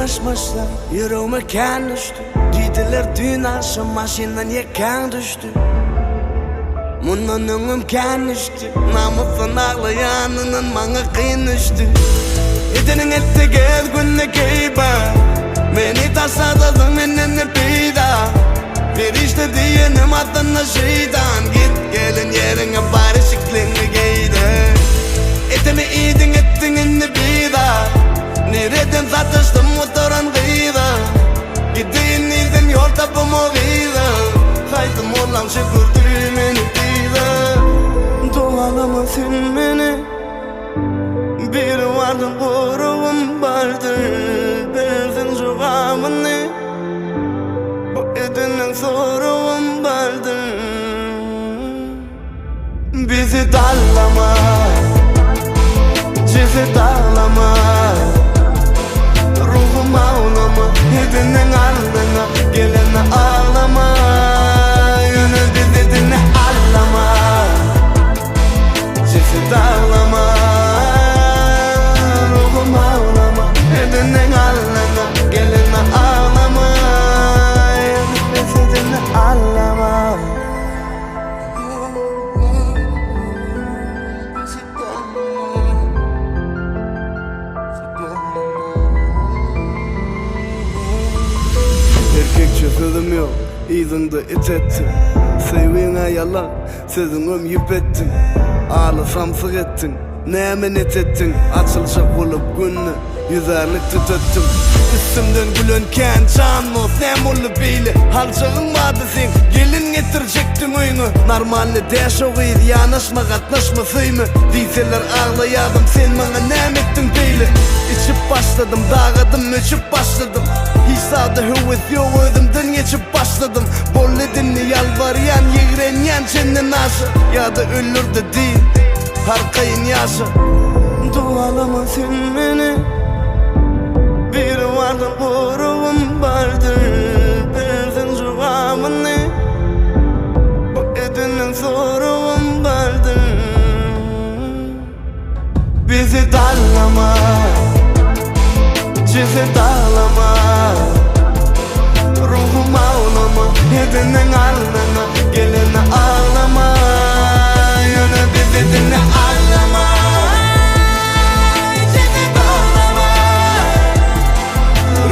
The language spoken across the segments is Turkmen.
Ýuwaş başla, ýüregime kän düşdi. Diýdiler düýn agşam maşyndan ýekäň düşdi. Mundan öňem kän düşdi. Namysdan aglaýanyndan maňa kyn düşdi. Edeniň etde gez günde keýba. Meni taşladadyň menden ne peýda. Perişde diýenim aslynda şeýtan. Git gelen ýeriňe bar eşikleňi geýde. Etimi iýdiň etdiň indi bizar. Nireden sataşdym gutaran gyza. Gideýin diýsem ýol tapamok yza. Haýsy mollaň şükürdi meni yza. Dogalama sen meni. Biri bardyr goragym bardyr. Berseň jogabyn. Bu edeniň soragym bardyr. Bizi dallama, Ceset ağlama, Ruhum ağlama, Ediniň alnyna gelene ağlama, Ýöne bizi dinle allama, Ceset ağlama, Ruhum ağlama, Ediniň alnyna gelene ağlama, Ýöne bizi dinle allama. Erkekçe sözüm ýok, yzyňda it etdim. Söýgiňe ýalan, sözüňem ýüp etdiň. Aly samsyk etdiň, näme net etdiň? Açyljak bolup günde ýüzärlik tütetdim. Üstümden gülen kän jan dost, näme boldy beýle? Haljagyň bardy seň, gelin getirjekdiň öýüňe. Normalny däl şo gyz, ýanaşma, gatnaşma, söýme. Diýseler aglaýadym, sen maňa näme etdiň beýle? Içip başladym, dagadym, öçüp başladym. Hiç zada höwes ýok, özümden geçip başladym. Boldy edindi ýalbarýan, ýigrenýän çenden aşa. Ýa-da öldür-de diý, arkaýyn ýaşa. Dogalama sen meni, Biri bardyr goragym bardyr. Berseň jogabyny, bu edeniň soragym bardyr. Bizi dallama, ceset ağlama, Ruhum ağlama, edeniň alnyna gelene ağlama, Ýöne bizi dinle allama, Ceset ağlama,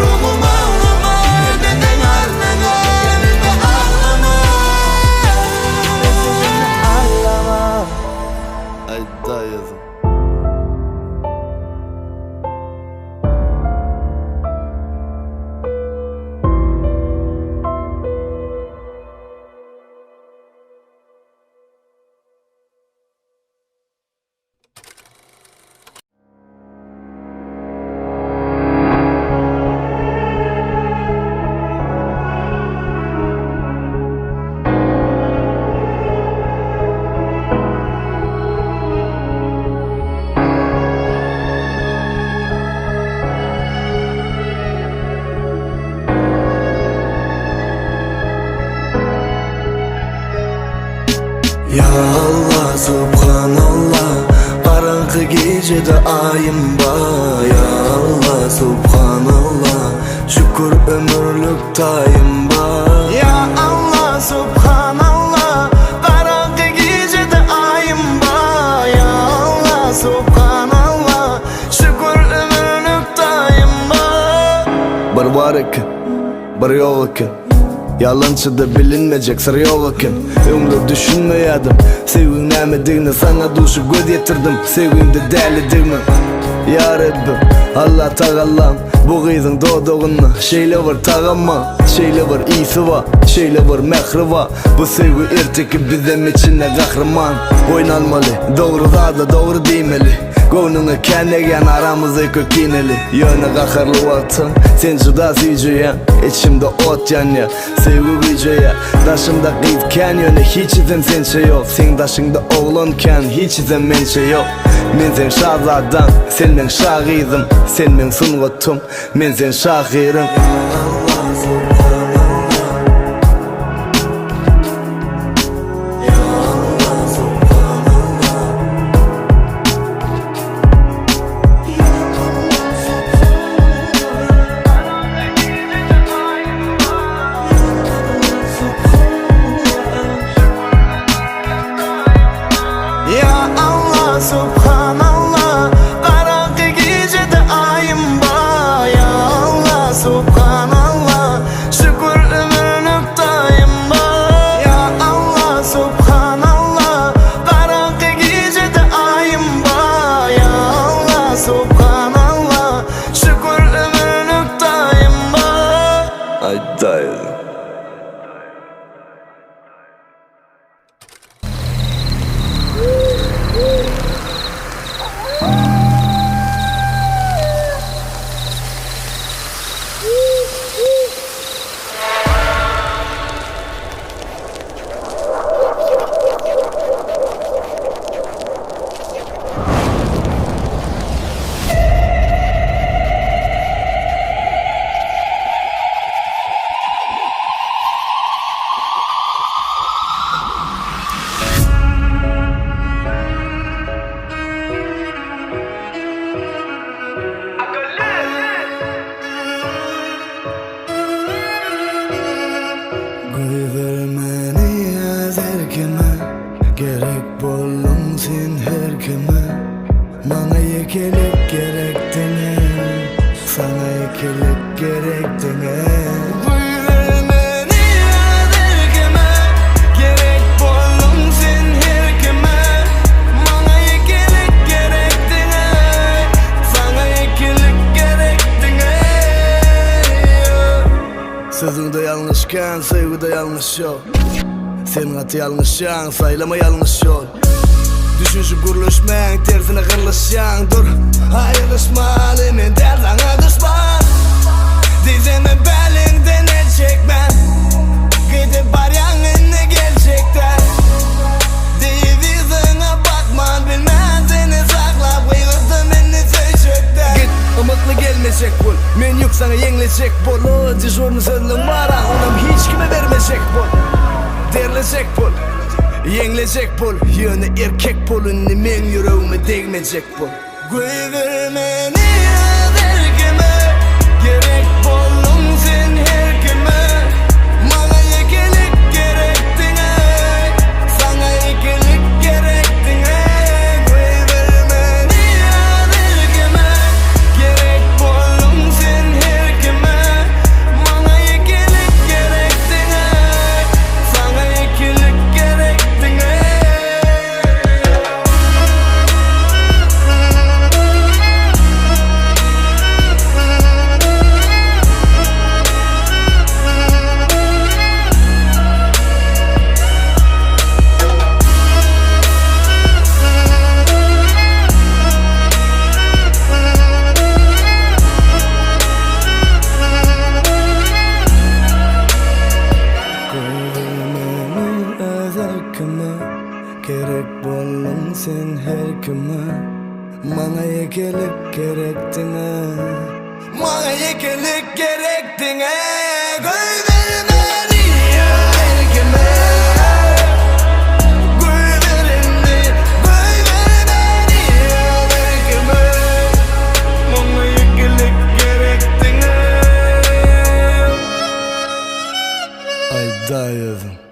Ruhum ağlama, edeniň alnyna gelene ağlama, Bizi dinle allama. Aýdaýazym. Ya Allah subhanallah Garaňky gijede aýym bar Ya Allah subhanallah Şükür ömürlik taýym bar Ya Allah subhanallah Garaňky gijede aýym bar Ya Allah subhanallah Şükür ömürlik taýym bar Bir bar eken, bir ýok eken Ýalançyda bilinmejek syr ýok eken Öňler düşünmeýärdim Söýgiň nämedigine saňa duşup göz ýetirdim Söýgiňde dälidigime Ýa Rebbim, Allah tagallam Bu gyzyň dodagynda şeýle bir tagam bar Şeýle bir ysy bar, şeýle bir mähri bar Bu söýgi erteki bizem içinde gahryman Boýun almaly, dogry zada dogry diýmeli Göwnüňe kän degýän aramyz öýke kineli Ýöne gaharly wagtyň sen juda süýjeýäň Içimde ot ýanýar, söýgi güýjeýär Daşymda gyz kän ýöne hiçisem sençe ýok Seň daşyňda oglan kän hiçisem mençe ýok Men seň şazadaň, sen meň şa gyzym Sen meň sungatym, men seň şahyryň. Aýdaýyň. Goýber meni öz erkime Gerek bolduň sen her kime Maňa ýekelik gerek diňe Saňa ýekelik gerek diňe Goýber meni öz erkime Gerek bolduň sen her kime Maňa ýekelik gerek diňe Saňa ýekelik gerek diňe Sözüňde ýalňyş kän, söýgüde ýalňyş ýok. Sen gaty ýalňyşýaň, saýlama ýalňyş ýol. Düşünişip gürleşmäň, tersine gyrlyşýaň, dur. Aýrylyşmaly men däl saňa duşman. Diýsemem päliňden el çekmän. Gidip barýaň indi geljekde. Diýip yzyňa bakman bilmän seni saklap gygyrdym indi söýjekde. Git, ymykly gelmejek bol. Men ýük saňa ýeňlejek bol. O dežurny sözleň bar-a, onam hiç kime bermejek bol. Derlejek bol, ýeňlejek bol, ýöne erkek bol indi meň ýüregime degmejek bol. Goýber meni öz erkime, gerek bolduň sen her kime. Maňa ýekelik gerek diňe, saňa ýekelik gerek diňe. Goýber meni öz erkime, gerek bolduň sen her kime. Maňa ýekelik gerek diňe, saňa ýekelik gerek diňe. Goýber meni öz erkime. Gerek bolduň sen her kime Maňa ýekelik gerek diňe Maňa ýekelik gerek diňe Goýber meni her kime Goýber indi Goýber meni her kime Maňa ýekelik gerek diňe Aýdaý özüň.